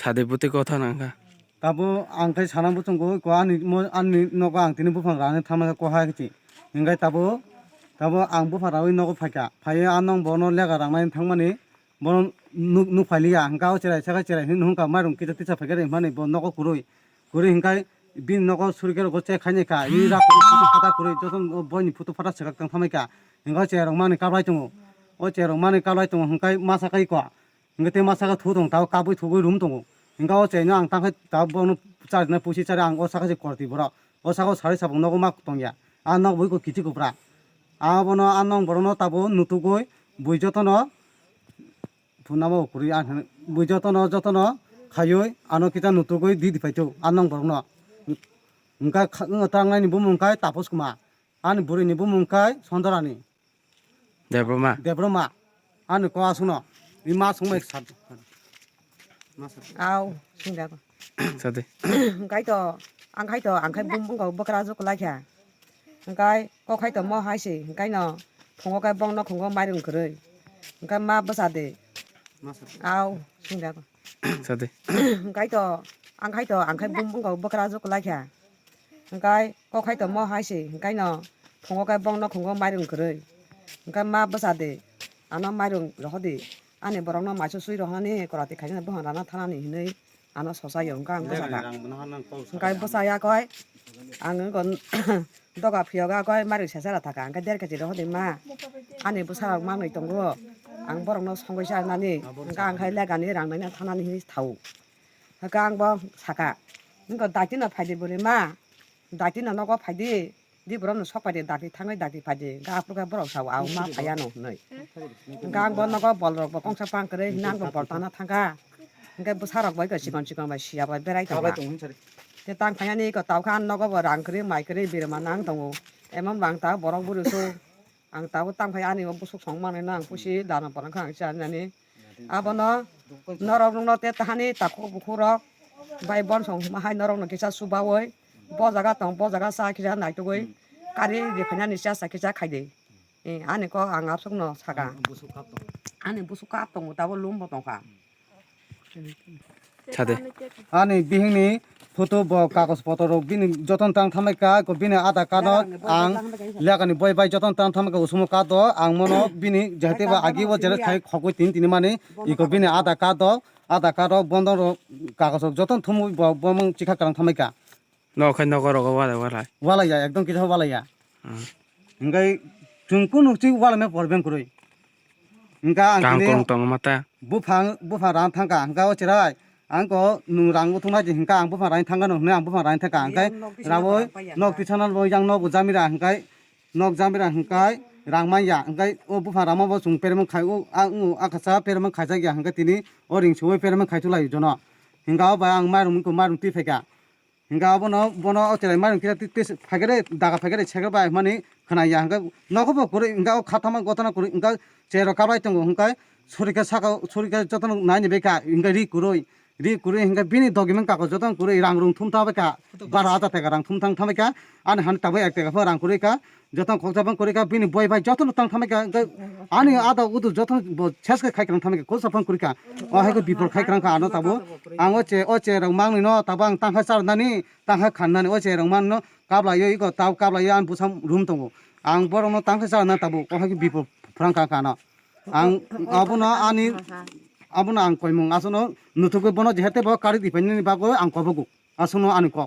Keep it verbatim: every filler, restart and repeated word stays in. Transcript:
Sadi bwtwi kotha nangkha. Tabo ang khe sana bwchwngo ko ani mo-, ani nogo ang tini buphang rani thangma khe koha kichi. Hingai tabo, tabo ang buphang rawi nogo phaikha. Phaiwi a nong bono lega rangnai thangmani bono nuk, nuk phailiya. Hingka o cherai saka cherai hin hungka mairung kisa tisa phaikha re hwnmani bo nogo kwrwi. Kwrwi hinkai bini nogo surikhe rogo che khainai kha. I rak kwrwi photo phata kwrwi joto boini photo phata swkak tang thamai kha. Hinka o cherai rok mani kablai tongo. O cherai rok mani kablai tongo hinkai masa kai ko. Hingke tei masa khe thu tong tao kabui thugui rum tongo. Hingke o chaino ang tangkhe tao bono charina pusi chari ang o saka se korti borok. O saka o sari sabung nogo ma tongya. A nok bui ko kichi kupra. A bono a nong borokno tabo nutugui bui jotono phunamo kwrwi ang bui jotono jotono khaioi ano kita nutugui di di paito a nong borokno. Hingka kha-, tangnai ni bumung kai tapos kuma. Ani bwrwi ni bumung kai Sondarani. Debroma. Debroma. Ani ko aswkno. I ma songmai sat. Au, singda ko. Sadi. Hingkai to, ang khai to, ang khai bum bung ko bwkra juk lai kha. Hingkai ko khai to mo hai se, hingkai no phungo kai bong no khungo mairung kwrwi. Hingkai ma bwsa de. Au, singda ko. Sadi. Hingkai to, ang khai to, ang khai bum bung ko bwkra juk lai kha. Hingkai ko khai tongmo hai se, hingkai no phungo kai bong no khungo mairung kwrwi. Hingkai ma bwsa de, ano mairung rohodi, ani borok no maisu sui rohani korati khaina buphang rana thanani hinwi ano sosaio, hingkai ang bwsa ka. Hingkai bwsa ya koi, ang wngkha doga phiyoga koi mairung sesa ra thaka, hingkai der kechi rohodi ma, ani bwsa rok manwi tongo, ang borok no songwi cha nani, hingkai ang khai legani rang nani thanani hinwi thao. Hwnkhe ang bo saka, "Nokho daitino phaidi bwrwi ma, daitino nogo phaidi, di borokno sok phaidi, dakti thangwi dakti phaidi, hwnkhe aphuru khe borok sao, 'Ang ma phaiya no,' hwnwi. Hwnkhe ang bo nogo bol rok bo kongsa pang kwrwi hwnwi ang bo bol tangna thangkha. Hwnkhe bwsa rok bai khe chikon chikon bai siya bai berai tongkha. Tei tang phaiyani eko tao khe ang nogo bo rang kwrwi mai kwrwi birma nang tongo. Emon bo ang tao borok bwrwi su. Ang tabuk tang phai ani o busuk song manwi no ang pusi dana pora kha ang cha nani. Abono norok nungno te tahani takhuk bukhuk rok bai bonsong huma hai norok no kisa chubawi bo jaga tong bo jaga cha kisa naitugwi kari riphainani cha cha kisa khaidi. Eh, ani kok ang aswk no saka. Ani busuk kap tongo tabo lum bo tongkha. Sade. Ani bihingni photo bo kagoj potor rok bini joton tang thamai ka, ko bini Aadhaar card no ang lekani boi bai joton tang thamai ka, usumo card do ang mono bini jahate ba agi bo jere khai khogoi tin tini mani iko bini Aadhaar card do, Aadhaar card rok bondon rok kagoj rok joton thumui bo bomung chikha kwrang thamai ka. Nok khai nogo rogo walai walai. Walai ya, ekdom kisa walai ya. Hmm. Hingkai chwng kunu chik walai me problem kwrwi. Hingka ang Kang tini kong tongma ta. Buphang, buphang rang thangka, hingka o cherai. Ang ko nung rang uthung nai di hingka ang buphang rang thangka no hwnwi ang buphang rang thangka. Hingkai rawoi nok tisana bo yang nok jamira hingkai nok jamira hingkai rang manya hingkai o buphang rama bo chwng permang khai o ang o akasa permang khaijak ya hingkai tini o ring suwi permang khai tulai jono. Hingka o bai ang mairum ko mairum twi phaika. Hingke abono, bono o cherai mairum kisa twi, twi phaikhe de, daga phaikhe de, segre bai hwnmani khwnaya. Hingke nogo bo kwrwi, hingke o khatama gotana kwrwi, hingke cherok kabai tongo, hingke surikhe saka, surikhe jotono naini bai kha, hingke ri kwrwi, ri kwrwi hingke bini document kagoz jotono kwrwi, rang rung thum ta bai kha, bara hajar taka rang thum thang tha bai kha, ani hani tabuk ek taka pho rang kwrwi kha. Joto khoksa bang kwrwi kha, bini boi bai joto no tang thamai kha, hwnkhe ani ada udu joto bo ses khe khai kwrang thamai kha, khoksa bang kwrwi kha. O hai khe bipor khai kwrang kha ano tabuk. Ang o che, o che rok mangni no tabuk ang tang kha char nani, tang kha khan nani, o che rok man no kabla yo iko tabuk kabla yo ani bwsa room tongo. Ang borok no tang kha char nani tabuk, o hai khe bipor phrang kha kha ano. Ang abono ani, abono ang koimung asono nuthugwi bono jehete bo kari di painani bagwi ang kobogo. Asono ani kok.